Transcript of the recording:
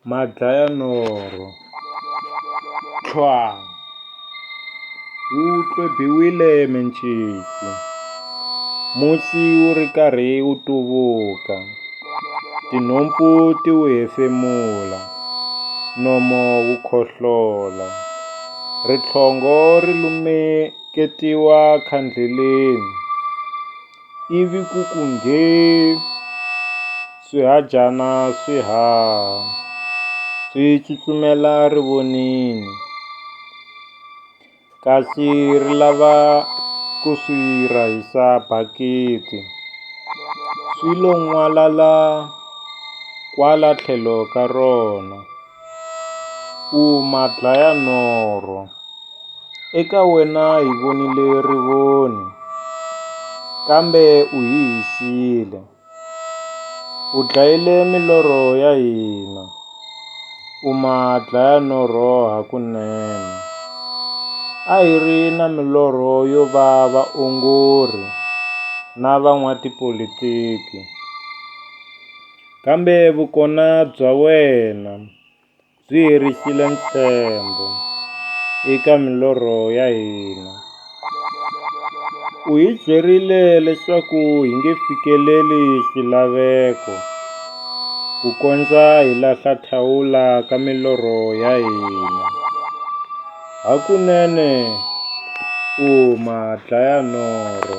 Madlayanorho, Tshwa! Wu tlwebiwile mencisi, musi wu ri karhi wu tuvuka, tinhompfu ti wu hefemula, nomo wu khohlola, ritlhongo ri lumeketiwa khandleleni, ivi ku ku nghee! Swihadyana swi haha, swi tsutsumela erivonini, kasi ri lava ku swi rahisa bakiti, swi lo n'walala, kwala tlhelo ka rona. U madlayanorho, eka wena hi vonile rivoni, kambe u hi hisile. U dlayile milorho ya hina. U madlayanorho hakunene. A hi ri na milorho yo va vaongori na van'watipolitiki, kambe vukona bya wena byi herisile ntshembo eka milorho ya hina. U hi byerile leswaku hi nge fikeleli swilaveko ku kondza hi lahla thawula ka milorho ya hina. Hakunene u madlayanorho.